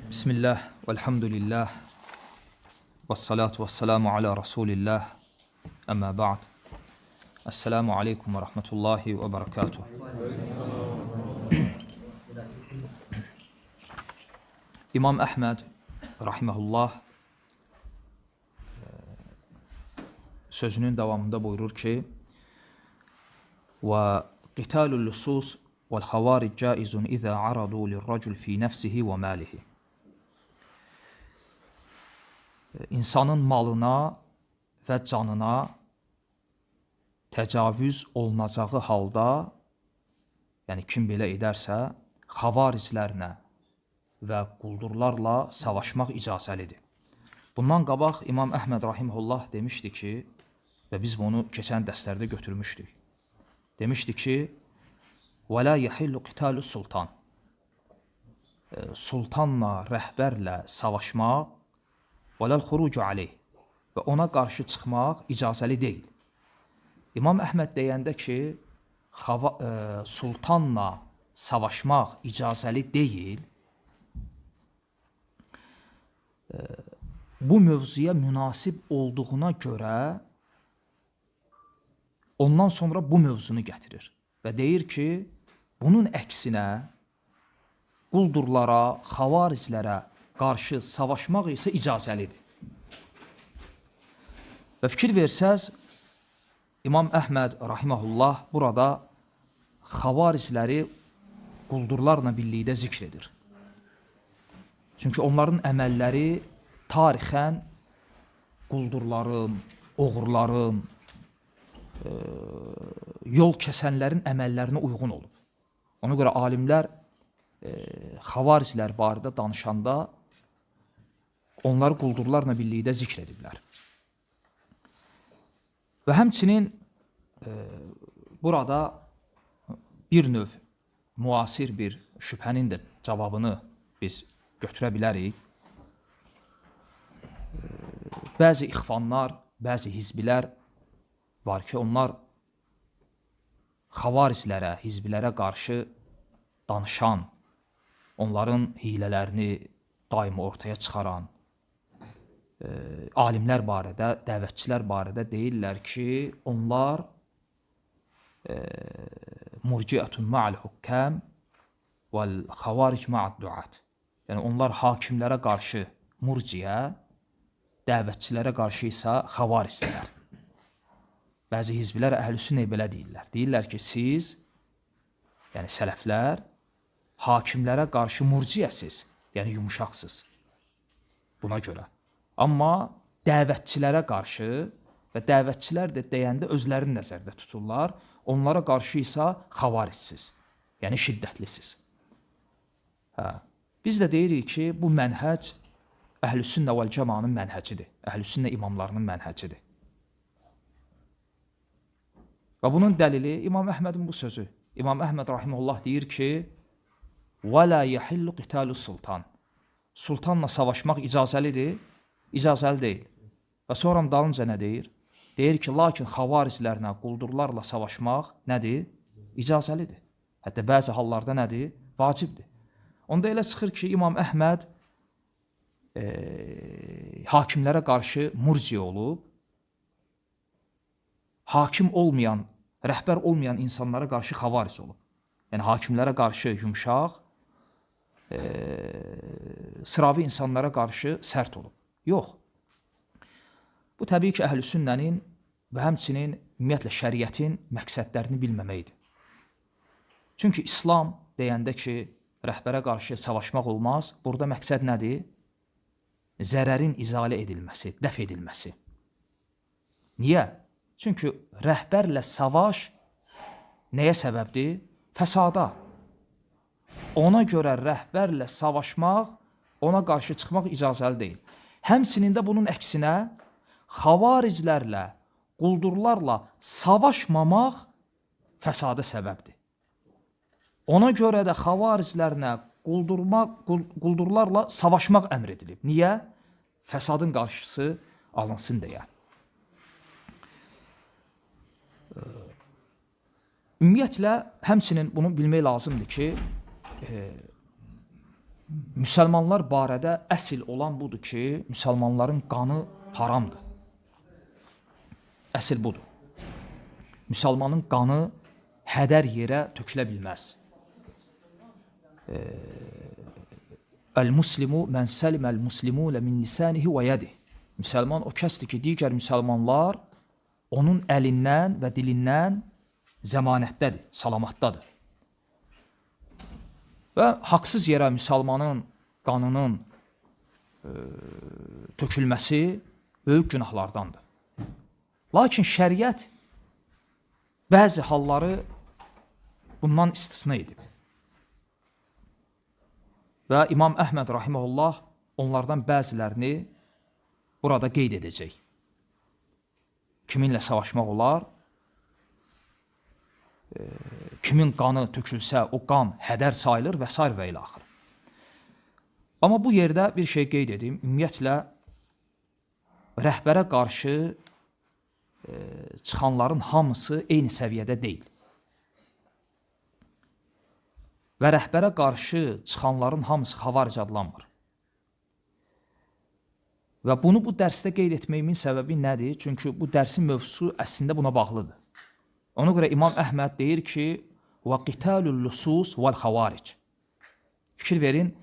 Bismillah, velhamdülillah, və salatu və selamu alə Rasulillah, əmmə ba'd. Esselamu aleykum və rəhmətullahi və bərəkatuhu. İmam Əhməd, rahiməhullah, sözünün davamında buyurur ki, və qitalul lusus vəl-xavaric caizun izə aradu lirracul fi nəfsihi və malihi. İnsanın malına və canına təcavüz olunacağı halda, yəni kim belə edərsə, xavariclərlə və quldurlarla savaşmaq icazəlidir. Bundan qabaq İmam Əhməd rahimehullah demişdi ki, və biz bunu keçən dərslərdə götürmüşdük. Demişdi ki, və la yahillu qitalu sultan. Sultanla, rəhbərlə savaşmaq və ləl xurucu aleyh və ona qarşı çıxmaq icazəli deyil. İmam Əhməd deyəndə ki, sultanla savaşmaq icazəli deyil, bu mövzuya münasib olduğuna görə ondan sonra bu mövzunu gətirir və deyir ki, bunun əksinə quldurlara, xavariclərə qarşı savaşmaq isə icazəlidir. Və fikir versəz, İmam Əhməd rahiməhullah burada xavaricləri quldurlarla birlikdə zikr edir. Çünki onların əməlləri tarixən quldurların, oğruların, yol kəsənlərin əməllərinə uyğun olub. Ona görə alimlər xavariclər barədə danışanda onları quldurlarla birlikdə zikr ediblər. Və həmçinin burada bir növ müasir bir şübhənin də cavabını biz götürə bilərik. Bəzi ixvanlar, bəzi hizbilər var ki, onlar xavariclərə, hizbilərə qarşı danışan, onların hilələrini daima ortaya çıxaran alimlər barədə, dəvətçilər barədə deyirlər ki, onlar murciətun ma'al hükkəm vəl-xavaric ma'ad duat. Yəni, onlar hakimlərə qarşı murciə, dəvətçilərə qarşı isə xavaricdilər. Bəzi hizbilər əhl-i sünnə belə deyirlər. Deyirlər ki, siz, yəni sələflər, hakimlərə qarşı murciyəsiz, yəni yumuşaqsız buna görə. Amma dəvətçilərə qarşı və dəvətçilər də deyəndə özlərini nəzərdə tuturlar, onlara qarşı isə xavaricsiz, yəni şiddətlisiz. Hə. Biz də deyirik ki, bu mənhəc əhl-i sünnə vəl cəmanın mənhəcidir, əhl-i sünnə imamlarının mənhəcidir. Və bunun dəlili İmam Əhmədin bu sözü. İmam Əhməd rahimehullah deyir ki, və la yahillu qitalu sultan. Sultanla savaşmaq icazəlidir? İcazəli deyil. Və sonra dalınca nə deyir? Deyir ki, lakin xavariclərlə, quldurlarla savaşmaq nədir? İcazəlidir. Hətta bəzi hallarda nədir? Vacibdir. Onda elə çıxır ki, İmam Əhməd hakimlərə qarşı murciə olub, hakim olmayan, rəhbər olmayan insanlara qarşı xavaric olub. Yəni, hakimlərə qarşı yumşaq, sıravi insanlara qarşı sərt olub. Yox. Bu, təbii ki, əhl-i sünnənin və həmçinin ümumiyyətlə şəriətin məqsədlərini bilməməkdir. Çünki İslam deyəndə ki, rəhbərə qarşı savaşmaq olmaz, burada məqsəd nədir? Zərərin izalə edilməsi, dəf edilməsi. Niyə? Çünki rəhbərlə savaş nəyə səbəbdir? Fəsada. Ona görə rəhbərlə savaşmaq, ona qarşı çıxmaq icazəli deyil. Həmçinin də bunun əksinə xavariclərlə, quldurlarla savaşmamaq fəsada səbəbdir. Ona görə də xavariclərlə, quldurlarla savaşmaq əmr edilib. Niyə? Fəsadın qarşısı alınsın deyə. Ümumiyyətlə, həmçinin bunu bilmək lazımdır ki, Müsəlmanlar barədə əsl olan budur ki, müsəlmanların qanı haramdır. Əsl budur. Müsəlmanın qanı hədər yerə tökülə bilməz. Əl-muslimu mən səliməl muslimune min lisanihi və yedih. Müsəlman o kəsdir ki, digər müsəlmanlar onun əlindən və dilindən zəmanətdədir, salamatdadır. Və haqsız yerə müsəlmanın qanının tökülməsi böyük günahlardandır. Lakin şəriət bəzi halları bundan istisna edib. Və İmam Əhməd rahimehullah onlardan bəzilərini burada qeyd edəcək. Kiminlə savaşmaq olar? Kimin qanı tökülsə, o qan hədər sayılır və sair və ilaxır. Amma bu yerdə bir şey qeyd edim. Ümumiyyətlə, rəhbərə qarşı çıxanların hamısı eyni səviyyədə deyil. Və rəhbərə qarşı çıxanların hamısı xavaric adlanmır. Və bunu bu dərsdə qeyd etməyimin səbəbi nədir? Çünki bu dərsin mövzusu əslində buna bağlıdır. Ona görə İmam Əhməd deyir ki, وَقِتَالُ اللُّسُوسِ وَالْخَوَارِجِ. Fikir verin,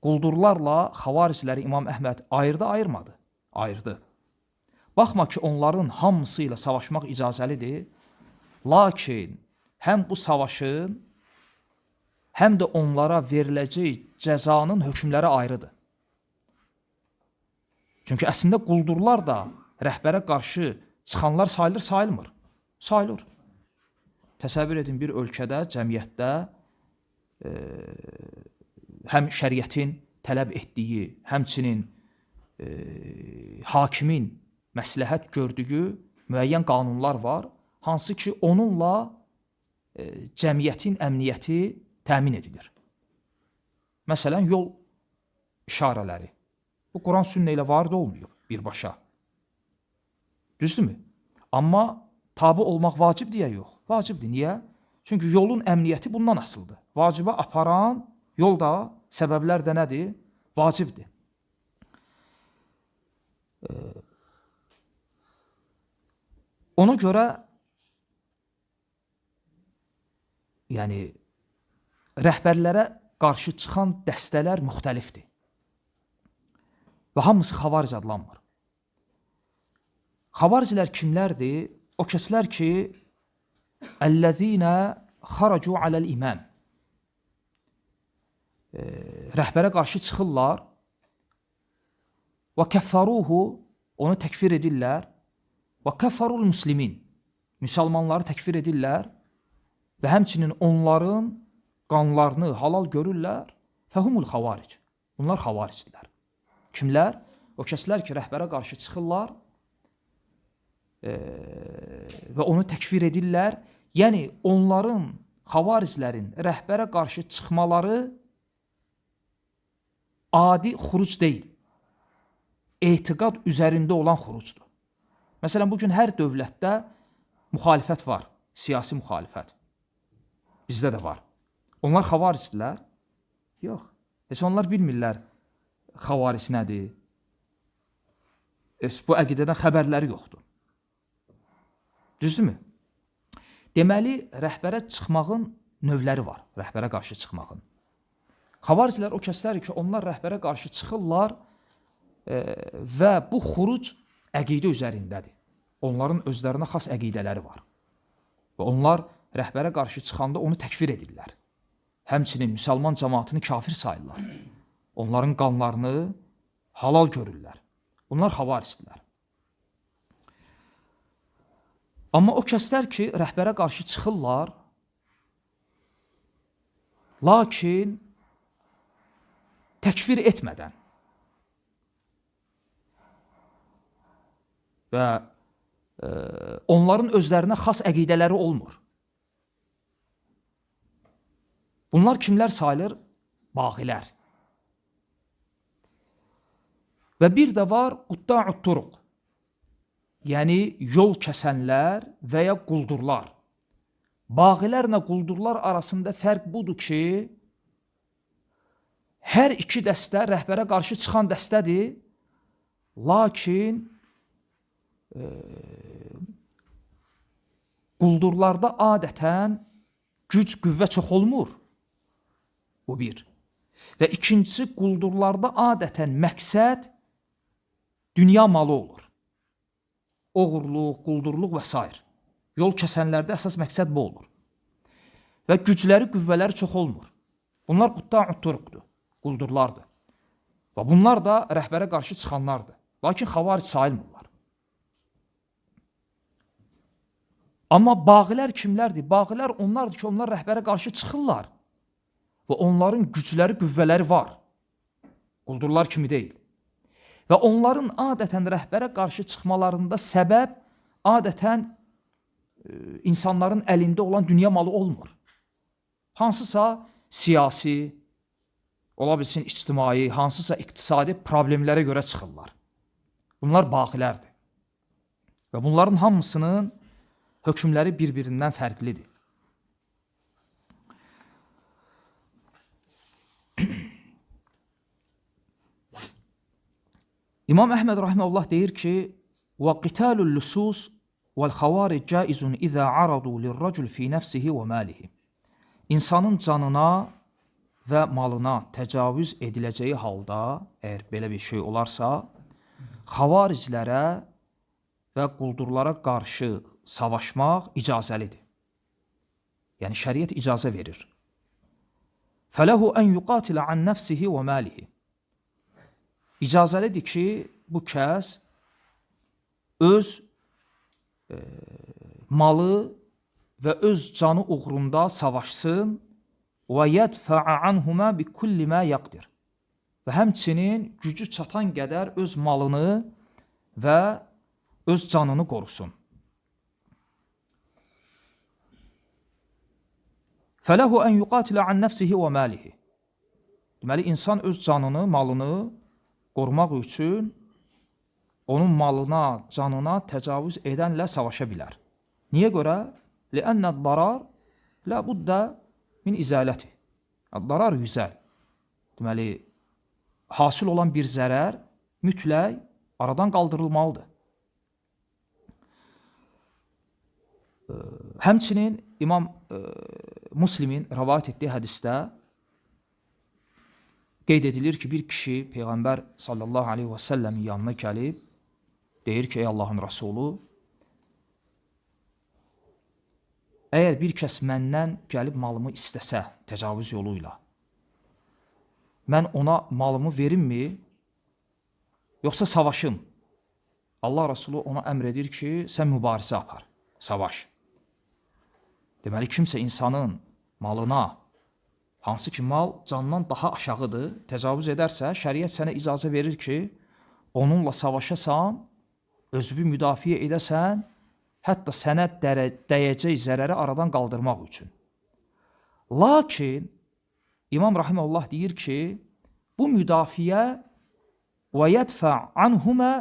quldurlarla xavaricləri İmam Əhməd ayırdı, ayırmadı? Ayırdı. Baxma ki, onların hamısı ilə savaşmaq icazəlidir, lakin həm bu savaşın, həm də onlara veriləcək cəzanın hökmləri ayrıdır. Çünki əslində quldurlar da rəhbərə qarşı çıxanlar sayılır, sayılmır? Sayılır. Təsəvvür edin, bir ölkədə, cəmiyyətdə həm şəriətin tələb etdiyi, həmçinin hakimin məsləhət gördüyü müəyyən qanunlar var, hansı ki, onunla cəmiyyətin əmniyyəti təmin edilir. Məsələn, yol işarələri. Bu, Quran sünnə ilə varid olmayıb birbaşa. Düzdürmü? Amma tabi olmaq vacib deyə yox. Vacibdir. Niyə? Çünki yolun əmniyyəti bundan asılıdır. Vacibə aparan yol da, səbəblər də nədir? Vacibdir. Ona görə, yəni, rəhbərlərə qarşı çıxan dəstələr müxtəlifdir. Və hamısı xavaric adlanmır. Xavariclər kimlərdir? O kəslər ki, Əl-ləzīnə xaracu aləl-imam. Rəhbərə qarşı çıxırlar və kəffaruhu, onu təkfir edirlər, və kəffarul muslimin, müsəlmanları təkfir edirlər və həmçinin onların qanlarını halal görürlər. Fəhumul xavaric. Bunlar xavaricdirlər. Kimlər? O kəslər ki, rəhbərə qarşı çıxırlar və onu təkfir edirlər. Yəni, onların, xavariclərin rəhbərə qarşı çıxmaları adi xuruc deyil. Etiqad üzərində olan xurucdur. Məsələn, bugün hər dövlətdə müxalifət var, siyasi müxalifət. Bizdə də var. Onlar xavaricdirlər? Yox. Heç onlar bilmirlər xavaric nədir. Bu əqidədən xəbərləri yoxdur. Düzdürmü? Deməli, rəhbərə çıxmağın növləri var, rəhbərə qarşı çıxmağın. Xavariclər o kəslər ki, onlar rəhbərə qarşı çıxırlar və bu xuruc əqidə üzərindədir. Onların özlərinə xas əqidələri var. Və onlar rəhbərə qarşı çıxanda onu təkfir edirlər. Həmçinin müsəlman cəmaatını kafir sayırlar. Onların qanlarını halal görürlər. Bunlar xavaricdirlər. Amma o kəslər ki, rəhbərə qarşı çıxırlar, lakin təkfir etmədən və onların özlərinə xas əqidələri olmur. Bunlar kimlər sayılır? Bağilər. Və bir də var qutta'ut turuq, yəni yol kəsənlər və ya quldurlar. Bağilərlə quldurlar arasında fərq budur ki, Hər iki dəstə rəhbərə qarşı çıxan dəstədir, lakin quldurlarda adətən güc, qüvvə çox olmur. Bu bir. Və ikincisi, quldurlarda adətən məqsəd dünya malı olur. Oğurluq, quldurluq və s. Yol kəsənlərdə əsas məqsəd bu olur. Və gücləri, qüvvələri çox olmur. Bunlar qutta'u turuqdur, quldurlardır. Və bunlar da rəhbərə qarşı çıxanlardır. Lakin xavaric sayılmırlar. Amma bağilər kimlərdir? Bağilər onlardır ki, onlar rəhbərə qarşı çıxırlar. Və onların gücləri, qüvvələri var. Quldurlar kimi deyil. Və onların adətən rəhbərə qarşı çıxmalarında səbəb adətən insanların əlində olan dünya malı olmur. Hansısa siyasi, ola bilsin ictimai, hansısa iqtisadi problemlərə görə çıxırlar. Bunlar baqilərdir. Və bunların hamısının hökmləri bir-birindən fərqlidir. İmam Əhməd rahimehullah deyir ki: "Və qitalul lusus vel xavaric caizun iza aradu lirracul fi nefsihi və malihi." İnsanın canına və malına təcavüz ediləcəyi halda, əgər belə bir şey olarsa, xavariclərə və quldurlara qarşı savaşmaq icazəlidir. Yəni şəriət icazə verir. Fələhu ən yuqatilə an nəfsihi və malihi. İcazəlidir ki, bu kəs öz malı və öz canı uğrunda savaşsın və yədfə'a anhuma bi kulli ma yaqdir. Və həmçinin gücü çatan qədər öz malını və öz canını qorusun. Fələhu ən yuqatilə an nəfsihi və malihi. Deməli, insan öz canını, malını qorumaq üçün onun malına, canına təcavüz edənlə savaşa bilər. Niyə görə? Li'ənə darar la budda min izaləti. Darar yüzəl. Deməli, hasil olan bir zərər mütləq aradan qaldırılmalıdır. Həmçinin İmam Muslimin rəvayət etdiyi hədisdə qeyd edilir ki, bir kişi Peyğəmbər sallallahu aleyhi və səlləmin yanına gəlib, deyir ki, ey Allahın Rəsulu, əgər bir kəs məndən gəlib malımı istəsə təcavüz yolu ilə, mən ona malımı verimmi, yoxsa savaşım? Allah Rəsulu ona əmr edir ki, sən mübarizə apar, savaş. Deməli, kimsə insanın malına, hansı ki mal candan daha aşağıdır, təcavüz edərsə, şəriət sənə icazə verir ki, onunla savaşasan, özünü müdafiə edəsən, hətta sənə dəyəcək zərəri aradan qaldırmaq üçün. Lakin, İmam rahimehullah deyir ki, bu müdafiə və yədfə anhumə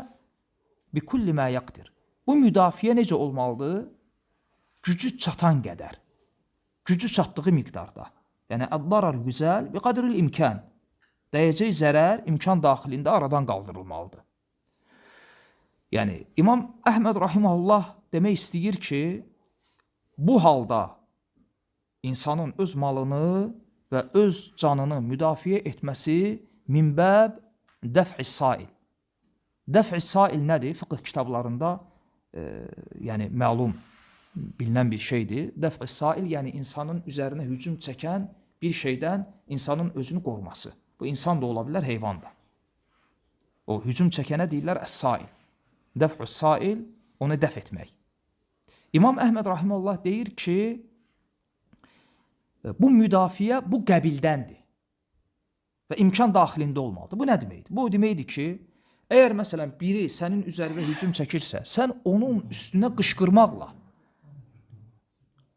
bi kulli mə yaqdir. Bu müdafiə necə olmalıdır? Gücü çatan qədər, gücü çatdığı miqdarda. Yəni, əd-darar yüzəl bi qədril imkan. Dəyəcək zərər imkan daxilində aradan qaldırılmalıdır. Yəni, İmam Əhməd rahimehullah demək istəyir ki, bu halda insanın öz malını və öz canını müdafiə etməsi minbəb dəf-i sail. Dəf-i sail nədir? Fıqh kitablarında yəni məlum, bilinən bir şeydir. Dəf-i sail, yəni insanın üzərinə hücum çəkən bir şeydən insanın özünü qoruması. Bu insan da ola bilər, heyvan da. O hücum çəkənə deyirlər əs-sail. Dəf-ü sail, onu dəf etmək. İmam Əhməd rahimehullah deyir ki, bu müdafiə bu qəbildəndir və imkan daxilində olmalıdır. Bu nə deməkdir? Bu deməkdir ki, əgər məsələn biri sənin üzərinə hücum çəkirsə, sən onun üstünə qışqırmaqla,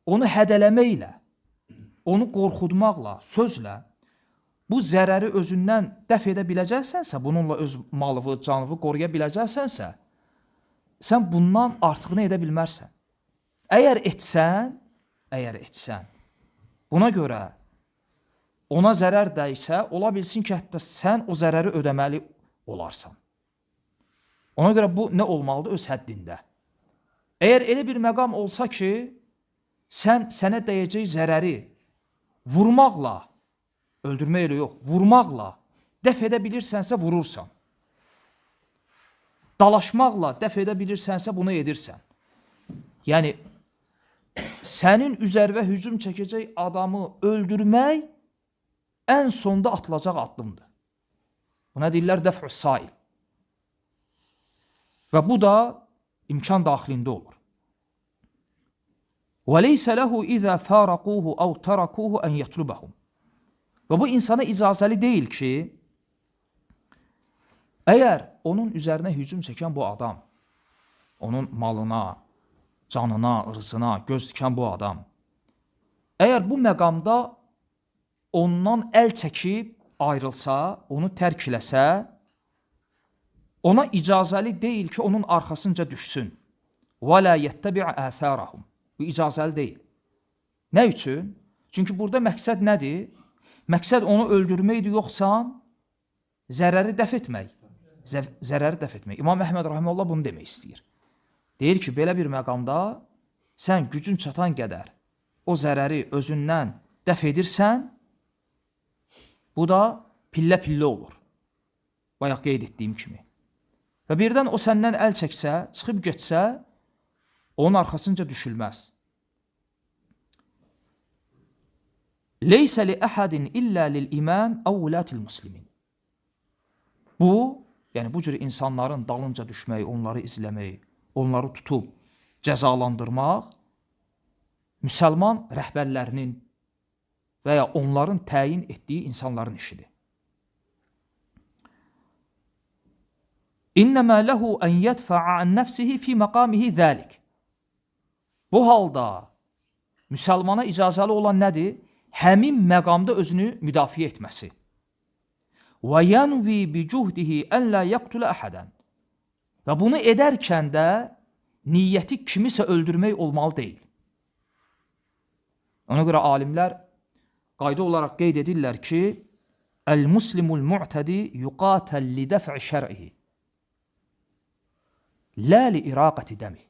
onu hədələməklə, onu qorxutmaqla, sözlə bu zərəri özündən dəf edə biləcəksənsə, bununla öz malını, canını qoruya biləcəksənsə, sən bundan artığını edə bilmərsən. Əgər etsən, buna görə Ona zərər dəysə, ola bilsin ki, hətta sən o zərəri ödəməli olarsan. Ona görə bu nə olmalıdır? Öz həddində. Əgər elə bir məqam olsa ki, sən sənə dəyəcək zərəri vurmaqla, öldürmək elə yox, vurmaqla dəf edə bilirsənsə vurursan. Dalaşmaqla dəf edə bilirsənsə bunu edirsən. Yəni, sənin üzərinə hücum çəkəcək adamı öldürmək ən sonda atılacaq addımdır. Buna deyirlər dəf-ü sail. Və bu da imkan daxilində olur. وَلَيْسَ لَهُ إِذَا فَارَقُوهُ أَوْ تَرَكُوهُ أَنْ يَطْلُبَهُمْ. Və bu insana icazəli deyil ki, əgər onun üzərinə hücum çəkən bu adam, onun malına, canına, ırzına göz dikən bu adam, əgər bu məqamda ondan əl çəkib ayrılsa, onu tərk eləsə, ona icazəli deyil ki, onun arxasınca düşsün. وَلَا يَتَّبِعَ آثَارَهُمْ. Bu icazəli deyil. Nə üçün? Çünki burada məqsəd nədir? Məqsəd onu öldürməkdir, yoxsa zərəri dəf etmək. Zərəri dəf etmək. İmam Əhməd rahimehullah bunu demək istəyir. Deyir ki, belə bir məqamda sən gücün çatan qədər o zərəri özündən dəf edirsən, bu da pillə-pillə olur. Bayaq qeyd etdiyim kimi. Və birdən o səndən əl çəksə, çıxıb getsə, onun arxasınca düşülməz. Leysə li əhədin illə lil-imam əv vulatil muslimin. Bu, yəni bu cür insanların dalınca düşmək, onları izləmək, onları tutub cəzalandırmaq müsəlman rəhbərlərinin və ya onların təyin etdiyi insanların işidir. İnnemâ lehu en yedfa'a an nefsihi fi makamihi zâlik. Bu halda müsəlmana icazəli olan nədir? Həmin məqamda özünü müdafiə etməsi. Və yanvi bi cuhdihi en la yaqtula ahadan. Və bunu edərkən də niyyəti kimisə öldürmək olmalı deyil. Ona görə alimlər qayda olaraq qeyd edirlər ki, el-muslimul mu'tadi yuqatal li dəf'i şər'ihi. La li iraqati dəmi.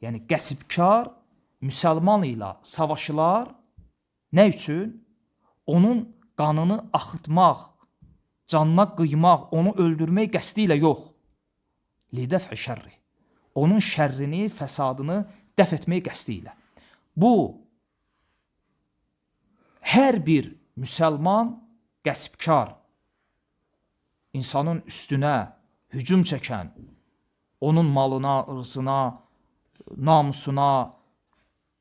Yəni qəsbkar müsəlman ilə savaşılar nə üçün? Onun qanını axıtmaq, canına qıymaq, onu öldürmək qəsdi ilə yox. Li dəf'i şərri. Onun şərrini, fəsadını dəf etmək qəsdi ilə. Bu, hər bir müsəlman qəsbkar, insanın üstünə hücum çəkən, onun malına, ırzına, namusuna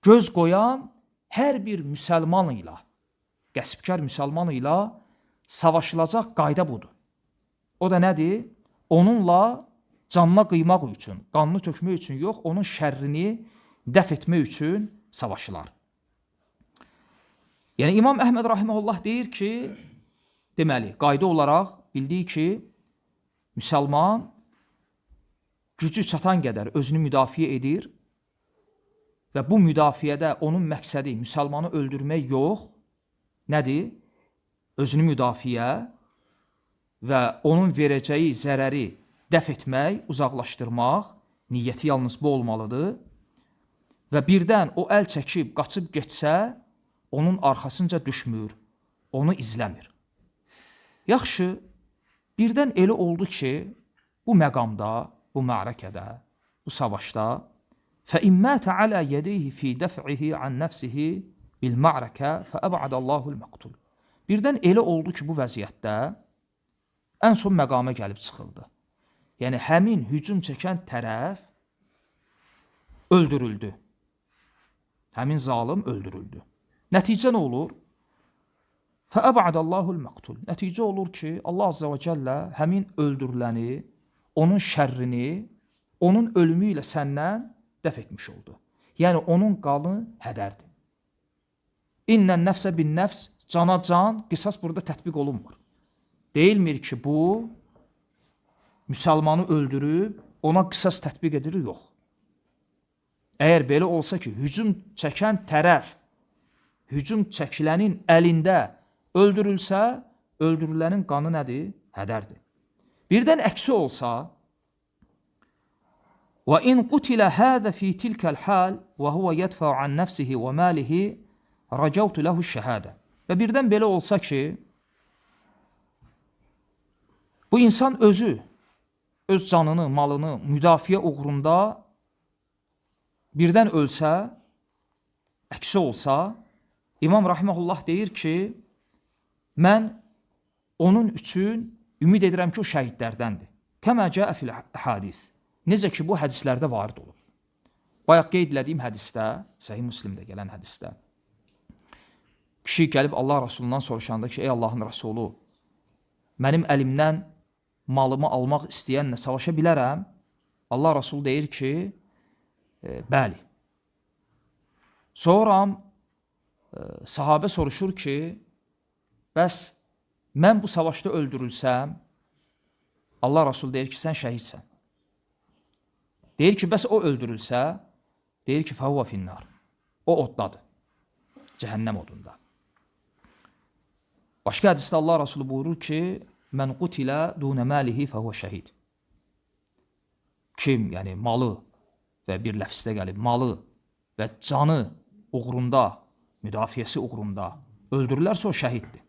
göz qoyan hər bir müsəlman ilə, qəsbkar müsəlman ilə savaşılacaq qayda budur. O da nədir? Onunla canına qıymaq üçün, qanını tökmək üçün yox, onun şərrini dəf etmək üçün savaşılar. Yəni İmam Əhməd rahimehullah deyir ki, deməli, qayda olaraq bildik ki, müsəlman gücü çatan qədər özünü müdafiə edir və bu müdafiədə onun məqsədi müsəlmanı öldürmək yox, nədir? Özünü müdafiə və onun verəcəyi zərəri dəf etmək, uzaqlaşdırmaq, niyyəti yalnız bu olmalıdır. Və birdən o əl çəkib, qaçıb getsə, onun arxasınca düşmür, onu izləmir. Yaxşı, birdən elə oldu ki, bu məqamda, bu mərəkədə, bu savaşda فَاِنْ مَاتَ عَلَى يَدَيْهِ فِي دَفْعِهِ عَنْ نَفْسِهِ بِالْمَعْرَكَ فَأَبْعَدَ اللّٰهُ الْمَقْتُلُ. Birdən elə oldu ki, bu vəziyyətdə ən son məqama gəlib çıxıldı. Yəni, həmin hücum çəkən tərəf öldürüldü. Həmin zalım öldürüldü. Nəticə nə olur? فَأَبْعَدَ اللّٰهُ الْمَقْتُلُ. Nəticə olur ki, Allah Azze və Cəllə həmin öldürüləni, onun şərrini, onun ölümü ilə səndən dəf etmiş oldu. Yəni, onun qanı hədərdir. İnnən nəfsə bin nəfs, cana can, qisas burada tətbiq olunmur. Deyilmir ki, bu müsəlmanı öldürüb, ona qisas tətbiq edilir, yox. Əgər belə olsa ki, hücum çəkən tərəf, hücum çəkilənin əlində Öldürülsə, öldürülənin qanı nədir? Hədərdir. Birdən əksi olsa, və in qutilə həzə fi tilkəl hal və huvə yədfəu an nəfsihi və malihi rəcavtu lehu şəhadə. Və birdən belə olsa ki, bu insan özü, öz canını, malını müdafiə uğrunda birdən ölsə, əksi olsa, İmam Rahiməhullah deyir ki, mən onun üçün ümid edirəm ki, o şəhidlərdəndir. Kəmə cəə fil hədis. Necə ki, bu hədislərdə varid olub. Bayaq qeyd elədiyim hədisdə, Səhih Müslimdə gələn hədisdə, kişi gəlib Allah Rasulundan soruşanda ki, ey Allahın Rasulü, mənim əlimdən malımı almaq istəyənlə savaşa bilərəm? Allah Rasulü deyir ki, bəli. Sonra sahabə soruşur ki, bəs mən bu savaşda öldürülsəm, Allah Rasulü deyir ki, sən şəhidsən. Deyir ki, bəs o öldürülsə, deyir ki, fəhuvə finnar. O oddadır, cəhənnəm odunda. Başqa hədisdə Allah Rasulü buyurur ki, mən qutilə dunə məlihi fəhuvə şəhid. Kim, yəni malı və bir ləfsdə gəlib, malı və canı uğrunda, müdafiəsi uğrunda öldürülərsə o şəhiddir.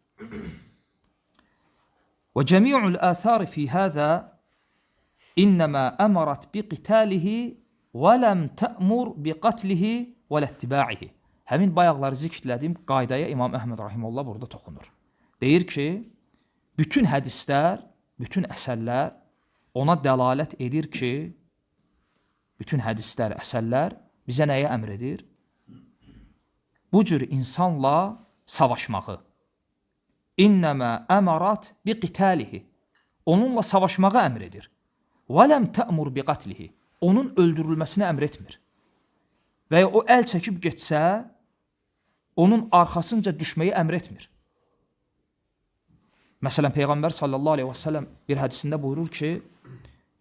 Və cəmi'ul əthar fi həzə innəmə əmərət biqitəlihi və ləm tə'mur biqatlihi və ləttibaihi. Həmin bayaqları zikr elədiyim qaydaya İmam Əhməd Rahimullah burada toxunur. Deyir ki, bütün hədislər, bütün əsərlər ona dəlalət edir ki, bütün hədislər, əsərlər bizə nəyə əmr edir? Bu cür insanla savaşmağı. İnnəmə əmərat biqitəlihi. Onunla savaşmağı əmr edir. Və ləm tə'mur biqatlihi. Onun öldürülməsini əmr etmir. Və ya o əl çəkib getsə, onun arxasınca düşməyi əmr etmir. Məsələn, Peyğəmbər sallallahu aleyhi və səlləm bir hədisində buyurur ki,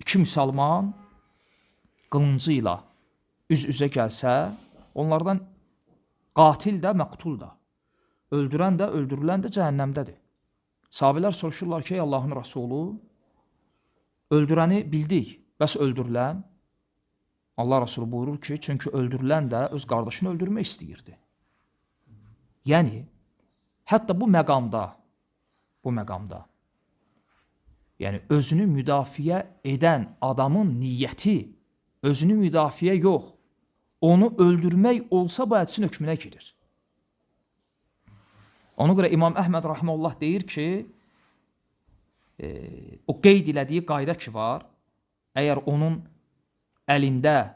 iki müsəlman qılıncı ilə üz-üzə gəlsə, onlardan qatil də, məqtul da, öldürən də, öldürülən də cəhənnəmdədir. Sahabələr soruşurlar ki, ey Allahın Rasulü, öldürəni bildik, bəs öldürülən? Allah Rasulü buyurur ki, çünki öldürülən də öz qardaşını öldürmək istəyirdi. Yəni, hətta bu məqamda, yəni özünü müdafiə edən adamın niyyəti, özünü müdafiə yox, onu öldürmək olsa bu hədisin hökmünə girir. Ona görə İmam Əhməd Rahimullah deyir ki, o qeyd elədiyi qayda ki var, əgər onun əlində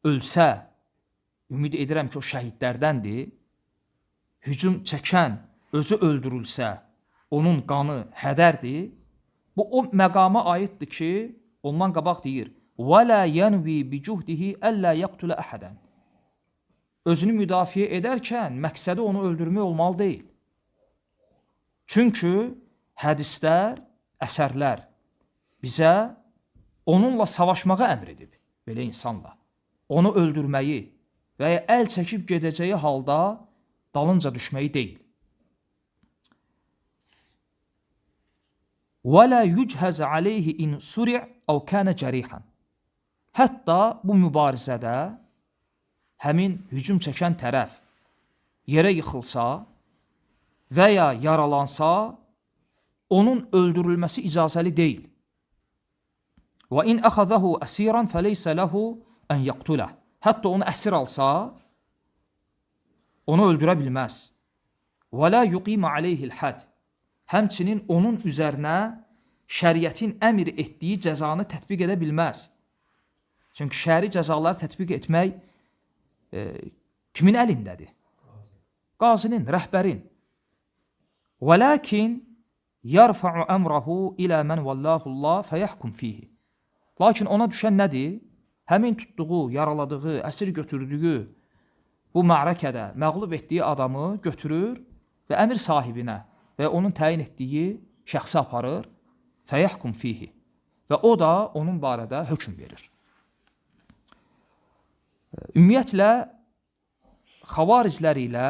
ölsə, ümid edirəm ki, o şəhidlərdəndir, hücum çəkən özü öldürülsə, onun qanı hədərdir, bu o məqama aiddir ki, ondan qabaq deyir, وَلَا يَنْوِي بِجُهْدِهِ أَلَّا يَقْتُلَ أَحَدًا. Özünü müdafiə edərkən məqsədi onu öldürmək olmalı deyil. Çünki hədislər, əsərlər bizə onunla savaşmağı əmr edib, belə insanla. Onu öldürməyi və ya əl çəkib gedəcəyi halda dalınca düşməyi deyil. وَلَا يُجْهَزَ عَلَيْهِ اِنْ سُرِعْ اَوْ كَانَ جَرِيحًا. Hətta bu mübarizədə həmin hücum çəkən tərəf yerə yıxılsa və ya yaralansa, onun öldürülməsi icazəli deyil. Və in əxəzəhu əsirən fəleysə ləhu ən yəqtuləh. Hətta onu əsir alsa, onu öldürə bilməz. Və la yuqimə aleyhil həd. Həmçinin onun üzərinə şəriətin əmr etdiyi cəzanı tətbiq edə bilməz. Çünki şəri cəzaları tətbiq etmək kimin əlindədir? Qazinin, rəhbərin. Və lakin yarfa'u əmrahu ilə mən vallahullah fəyəhkum fihi. Lakin ona düşən nədir? Həmin tutduğu, yaraladığı, əsir götürdüyü bu mərəkədə məğlub etdiyi adamı götürür və əmir sahibinə və onun təyin etdiyi şəxsi aparır, fəyəhkum fihi. Və o da onun barədə hökm verir. Ümumiyyətlə, xavarizlər ilə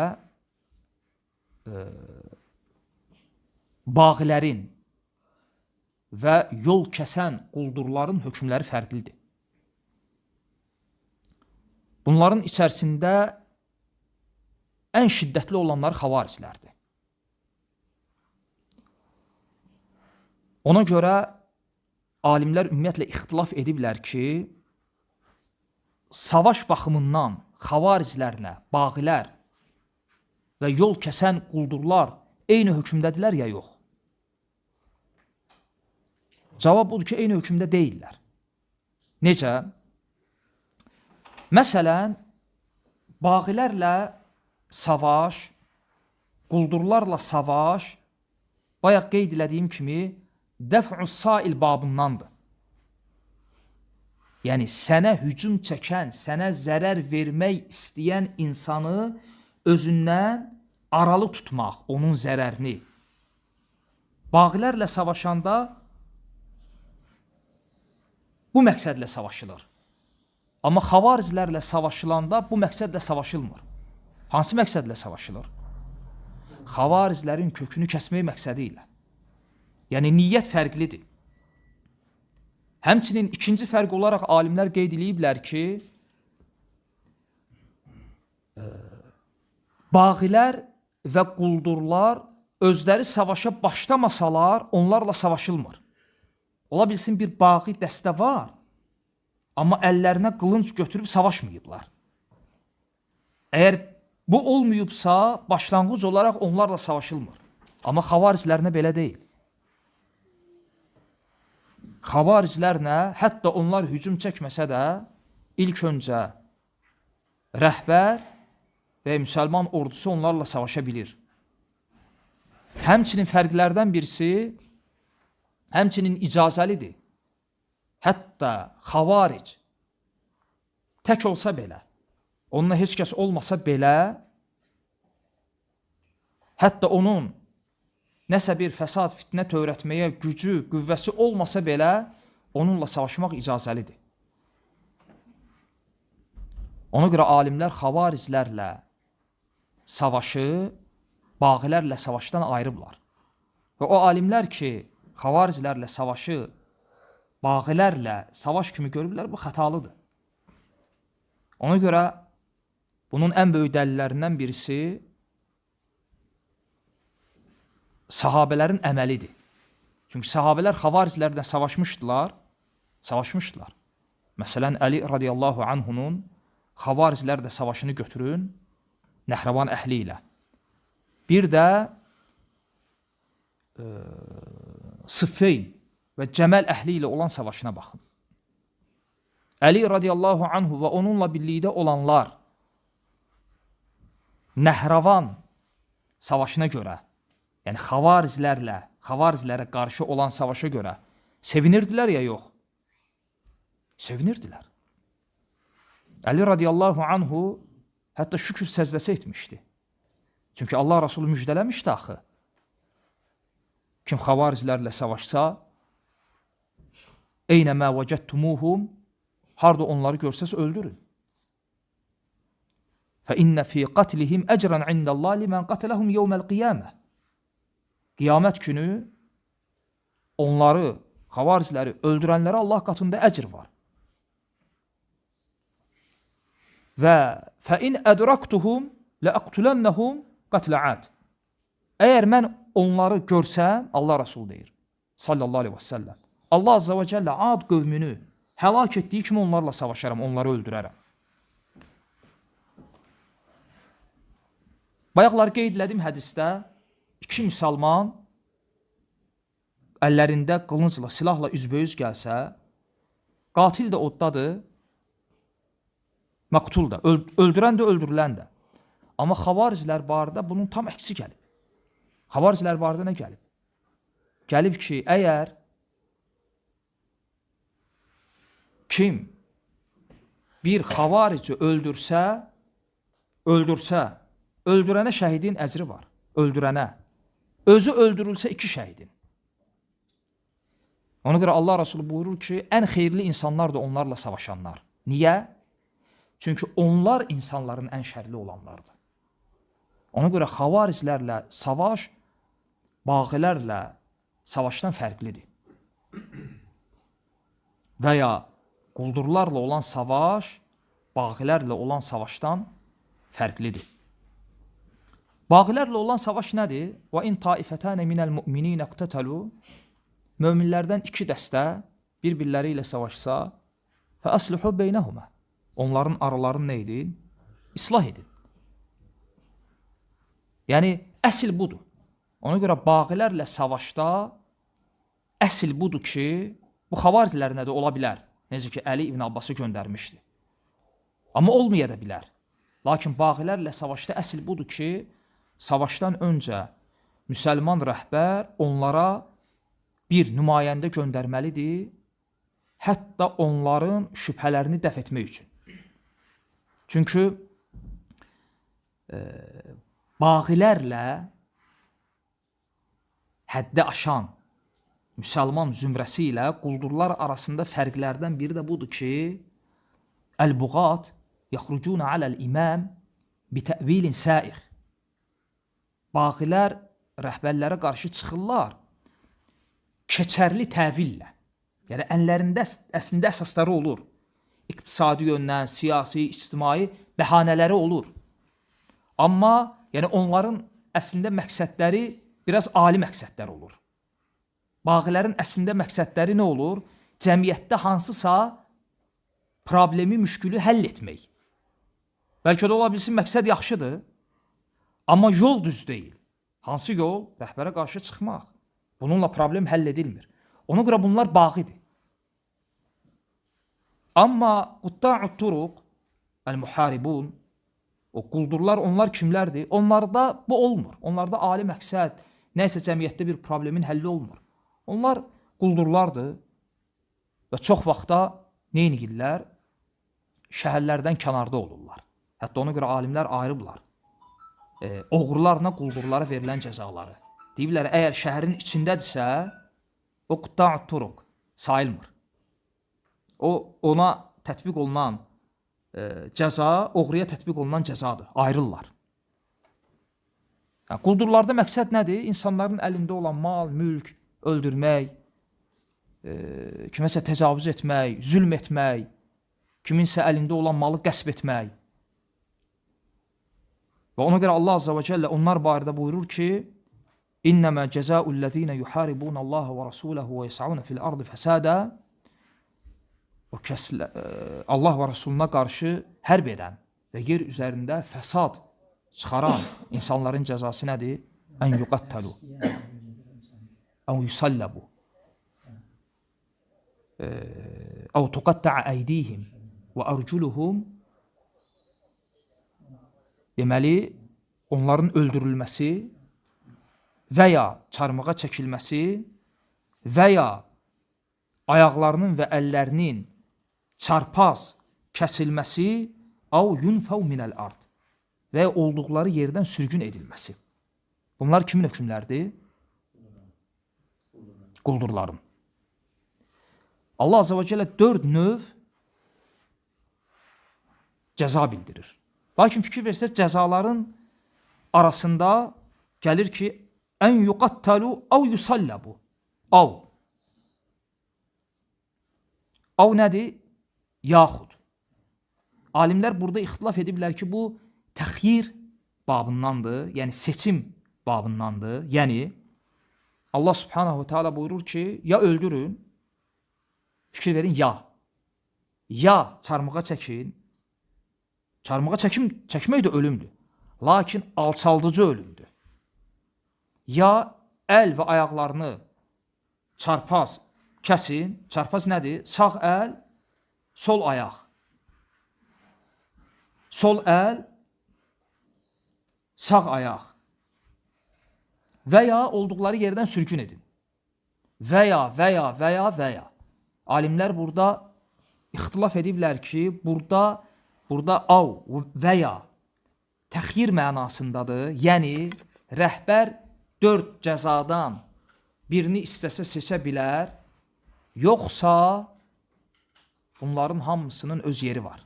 bağilərin və yol kəsən quldurların hökmləri fərqlidir. Bunların içərisində ən şiddətli olanlar xavariclərdir. Ona görə alimlər ümumiyyətlə ixtilaf ediblər ki, savaş baxımından xavariclərlə bağilər və yol kəsən quldurlar eyni hökmdədirlər ya yox? Cavab budur ki, eyni hökmdə deyillər. Necə? Məsələn, bağilərlə savaş, quldurlarla savaş, bayaq qeyd elədiyim kimi, dəf'u sail babındandır. Yəni, sənə hücum çəkən, sənə zərər vermək istəyən insanı özündən aralı tutmaq, onun zərərini. Bağilərlə savaşanda bu məqsədlə savaşılır. Amma xavariclərlə savaşılanda bu məqsədlə savaşılmır. Hansı məqsədlə savaşılır? Xavariclərin kökünü kəsmək məqsədi ilə. Yəni, niyyət fərqlidir. Həmçinin ikinci fərq olaraq alimlər qeyd eləyiblər ki, bağilər və quldurlar özləri savaşa başlamasalar, onlarla savaşılmır. Ola bilsin bir bağı dəstə var, amma əllərinə qılınc götürüb savaşmayıblar. Əgər bu olmayıbsa, başlanğıc olaraq onlarla savaşılmır. Amma xavariclərlə belə deyil. Xavariclərlə, hətta onlar hücum çəkməsə də, ilk öncə rəhbər və müsəlman ordusu onlarla savaşa bilir. Həmçinin fərqlərdən birisi, həmçinin icazəlidir. Hətta xavaric tək olsa belə, onunla heç kəs olmasa belə, hətta onun nəsə bir fəsad, fitnə törətməyə gücü, qüvvəsi olmasa belə, onunla savaşmaq icazəlidir. Ona görə alimlər xavariclərlə savaşı bağilərlə savaşdan ayırıblar. Və o alimlər ki, xavariclərlə savaşı bağilərlə savaş kimi görüblər, bu xətalıdır. Ona görə bunun ən böyük dəlillərindən birisi sahabələrin əməlidir. Çünki sahabələr xavariclərlə savaşmışdılar. Məsələn, Əli radiyallahu anhunun xavariclərlə savaşını götürün Nəhravan əhli ilə. Bir də Sıffeyn və Cəməl əhli ilə olan savaşına baxın. Əli radiyallahu anhu və onunla birlikdə olanlar Nəhravan savaşına görə, yəni xavariclərə qarşı olan savaşa görə sevinirdilər ya yox? Sevinirdilər. Əli radiyallahu anhu hətta şükür səcdəsi etmişdi. Çünki Allah Rasulü müjdələmişdi axı. Kim xavariclərlə savaşsa, eynəmə vəcəttumuhum, harda onları görsəz öldürün. Fə innə fi qatlihim əcrən indəllah limən qatləhum yevməl qiyamə. Qiyamət günü onları, xavaricləri öldürənlərə Allah qatında əcr var. Və fə in ədraktuhum ləəqtulennəhum qatlə ad. Əgər mən onları görsəm, Allah Rasulü deyir, sallallahu aleyhi və səlləm, Allah azza və cəllə Ad qövmünü həlak etdiyi kimi onlarla savaşaram, onları öldürərəm. Bayaqlar qeyd elədim hədisdə, iki müsəlman əllərində qılıncla, silahla üzbəyüz gəlsə, qatil də oddadır, məqtul da, öldürən də, öldürülən də. Amma xavariclər barədə bunun tam əksi gəlib. Xavariclər barədə nə gəlib? Gəlib ki, əgər kim bir xavarici öldürsə, öldürənə şəhidin əcri var. Öldürənə. Özü öldürülsə iki şəhidin. Ona görə Allah Resulü buyurur ki, ən xeyirli insanlar da onlarla savaşanlar. Niyə? Çünki onlar insanların ən şərli olanlardır. Ona görə xavariclərlə savaş bağilərlə savaşdan fərqlidir. Və ya quldurlarla olan savaş bağilərlə olan savaşdan fərqlidir. Bağilərlə olan savaş nədir? Və in taifətən minəl mu'minin iqtatalu. Möminlərdən iki dəstə bir-birləri ilə savaşsa, fə aslihu beynəhumə. Onların aralarını nə edin? İslah edin. Yəni, əsl budur. Ona görə bağilərlə savaşda əsl budur ki, bu xavaricilərinə də ola bilər. Necə ki, Əli İbn Abbası göndərmişdi. Amma olmaya da bilər. Lakin bağilərlə savaşda əsl budur ki, savaşdan öncə müsəlman rəhbər onlara bir nümayəndə göndərməlidir, hətta onların şübhələrini dəf etmək üçün. Çünki bağilərlə həddi aşan müsəlman zümrəsi ilə quldurlar arasında fərqlərdən biri də budur ki, əl-buğat yaxrucuna aləl-imam bitəvilin səih. Bağilər rəhbərlərə qarşı çıxırlar keçərli təvillə. Yəni, əllərində əslində əsasları olur. İqtisadi yöndən, siyasi, ictimai bəhanələri olur. Amma yəni, onların əslində məqsədləri biraz ali məqsədlər olur. Bağilərin əslində məqsədləri nə olur? Cəmiyyətdə hansısa problemi, müşkülü həll etmək. Bəlkə də ola bilsin, məqsəd yaxşıdır, amma yol düz deyil. Hansı yol? Rəhbərə qarşı çıxmaq. Bununla problem həll edilmir. Ona görə bunlar bağidir. Amma qutta'ut turuq, əl-muharibun, o quldurlar, onlar kimlərdir? Onlarda bu olmur. Onlarda ali məqsəd, nəsə cəmiyyətdə bir problemin həlli olmur. Onlar quldurlardır və çox vaxtda nə edirlər? Şəhərlərdən kənarda olurlar. Hətta ona görə alimlər ayırıblar. Oğrularla quldurlara verilən cəzaları. Deyiblər, əgər şəhərin içindədirsə, o qutta'ut turuq sayılmır. O, ona tətbiq olunan cəza, oğruya tətbiq olunan cəzadır. Ayrılırlar. Yəni, quldurlarda məqsəd nədir? İnsanların əlində olan mal, mülk, öldürmək, kiməsə təcavüz etmək, zülm etmək, kiminsə əlində olan malı qəsb etmək. Və ona görə Allah Azza və Cəllə onlar barədə buyurur ki, İnnəmə cəzəu'l-ləzīnə yuharibunəllaha və rəsuləhu və yes'aunə fil-ardı fəsədə. O kəslə, Allah və Rəsuluna qarşı hərb edən və yer üzərində fəsad çıxaran insanların cəzası nədir? Ən yuqattəlu, əv yusallabu, əv tuqatta'a əydihim və ərculuhum. Deməli, onların öldürülməsi və ya çarmığa çəkilməsi və ya ayaqlarının və əllərinin çarpaz kəsilməsi əv yunfəv minəl ard və ya olduqları yerdən sürgün edilməsi. Bunlar kimin hökmlərdir? Quldurların. Allah Azza və Cəllə 4 növ cəza bildirir. Lakin fikir versəz, cəzaların arasında gəlir ki, ən yuqattalu əv yusallabu. Av. Av nədir? Yaxud. Alimlər burada ixtilaf ediblər ki, bu təxyir babındandır, yəni seçim babındandır. Yəni, Allah subhanahu teala buyurur ki, ya öldürün, fikir verin, ya. Ya çarmığa çəkin. Çarmığa çəkmək də ölümdür. Lakin alçaldıcı ölümdür. Ya əl və ayaqlarını çarpaz kəsin. Çarpaz nədir? Sağ əl, sol ayaq. Sol əl, sağ ayaq. Və ya olduqları yerdən sürgün edin. Və ya, və ya, və ya, və ya. Alimlər burada ixtilaf ediblər ki, burada av və ya təxyir mənasındadır. Yəni, rəhbər 4 cəzadan birini istəsə seçə bilər, yoxsa bunların hamısının öz yeri var.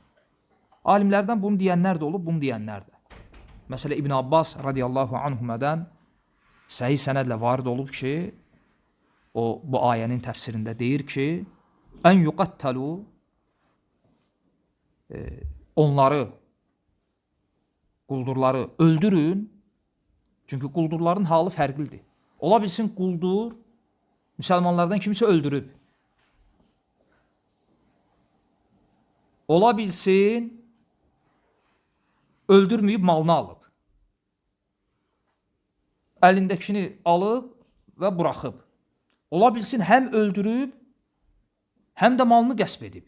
Alimlərdən bunu deyənlər də olub, bunu deyənlər də. Məsələ İbn Abbas radiyallahu anhumədən Səhih sənədlə varid olub ki, o bu ayənin təfsirində deyir ki, ən yuqattalu, onları, quldurları öldürün. Çünki quldurların halı fərqlidir. Ola bilsin quldur müsəlmanlardan kimisə öldürüb. Ola bilsin öldürməyib malını alıb. Əlindəkini alıb və buraxıb. Ola bilsin həm öldürüb, həm də malını qəsb edib.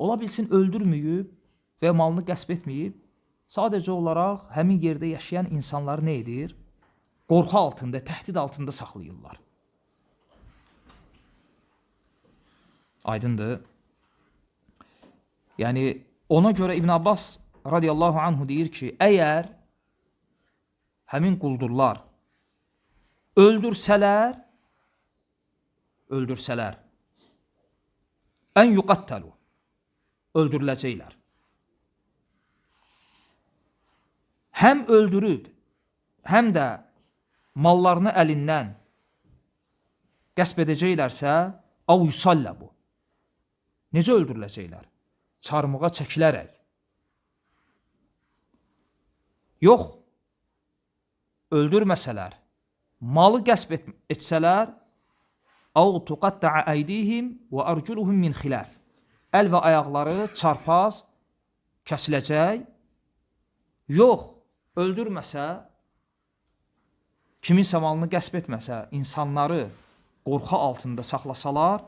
Ola bilsin öldürməyib və malını qəsb etməyib, sadəcə olaraq həmin yerdə yaşayan insanları nə edir? Qorxu altında, təhdid altında saxlayırlar. Aydındır. Yəni, ona görə İbn Abbas radiyallahu anhu deyir ki, əgər həmin quldurlar öldürsələr, ən yuqattalu, öldürüləcəklər. Həm öldürüb, həm də mallarını əlindən qəsb edəcəklərsə, av yusallabu. Necə öldürüləcəklər? Çarmığa çəkilərək. Yox, öldürməsələr, malı qəsb etsələr, av tuqatta'a əydihim və arculuhum min xilaf. Əl və ayaqları çarpaz kəsiləcək. Yox, öldürməsə, kiminsə malını qəsb etməsə, insanları qorxu altında saxlasalar,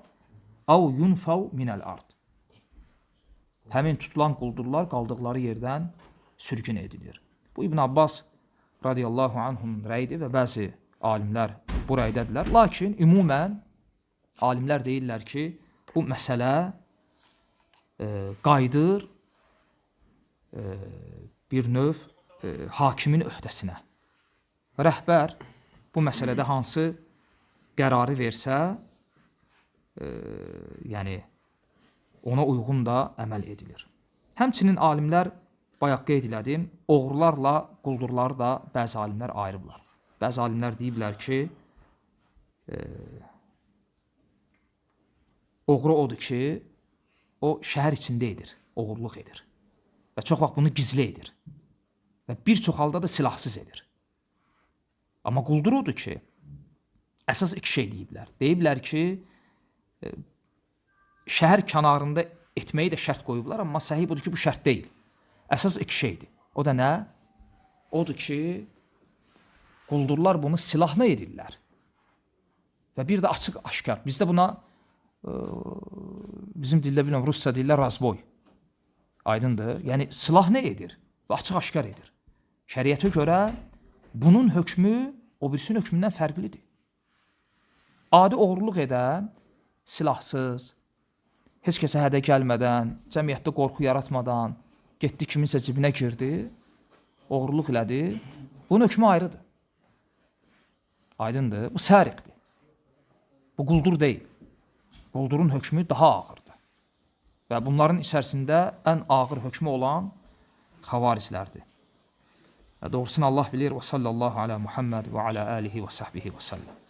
av yunfav minəl ard. Həmin tutulan quldurlar qaldıqları yerdən sürgün edilir. Bu İbn Abbas radiyallahu anhunun rəyidir və bəzi alimlər bu rəydədirlər. Lakin ümumən alimlər deyirlər ki, bu məsələ qayıdır bir növ hakimin öhdəsinə. Rəhbər bu məsələdə hansı qərarı versə, yəni ona uyğun da əməl edilir. Həmçinin alimlər, bayaq qeyd elədim, oğrularla quldurları da bəzi alimlər ayırıblar. Bəzi alimlər deyiblər ki, oğru odur ki, o şəhər içində edir, oğurluq edir. Və çox vaxt bunu gizli edir. Və bir çox halda da silahsız edir. Amma quldur odur ki, əsas iki şey deyiblər. Deyiblər ki, şəhər kənarında etməyi də şərt qoyublar, amma səhih budur ki, bu şərt deyil. Əsas iki şeydir. O da nə? Odur ki, quldurlar bunu silahla edirlər. Və bir də açıq, aşkar. Bizdə buna, bizim dildə bilməm, rusca dildə razboy. Aydındır. Yəni, silah nə edir? Və açıq, aşkar edir. Şəriətə görə bunun hökmü o birisinin hökmündən fərqlidir. Adi oğurluq edən, silahsız, heç kəsə hədə gəlmədən, cəmiyyətdə qorxu yaratmadan, getdi kiminsə cibinə girdi, oğurluq elədi. Bunun hökmü ayrıdır. Aydındır. Bu səriqdir. Bu quldur deyil. Quldurun hökmü daha ağırdır. Və bunların içərisində ən ağır hökmü olan xavariclərdir. Və doğrusunu Allah bilir. Və sallallahu alə Muhammed və alə alihi və səhbihi və səlləm.